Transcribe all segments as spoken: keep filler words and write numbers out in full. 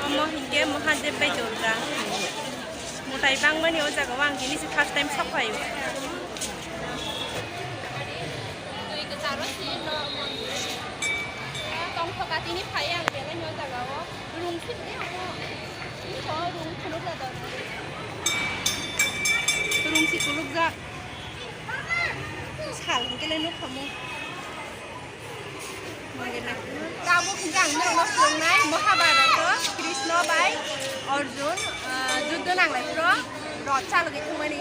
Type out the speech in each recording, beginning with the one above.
Omo hinkhe Mahadev bai Durga. Mwtai bangmani o jaga o ang tini se first time sok phaio. Twi kwcharo si no tongthoka tini phai ang belai no jaga o. Rung sik de amo. Tini so rung phunuk jado. Rung si phunuk jak. Sal hwnkhe le nuk khamu. Tabuk hwnkhe ang norokno phunuknai Mahabharata o Krishna bai Arjun, ah, juddho nanglaipro rot chalogwi thangmani.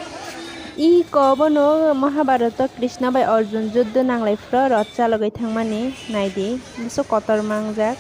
I kobono Mahabharata o Krishna bai Arjun juddho nanglaipro rot chalogwi thangmani naidi, bwswk kotor mangjak.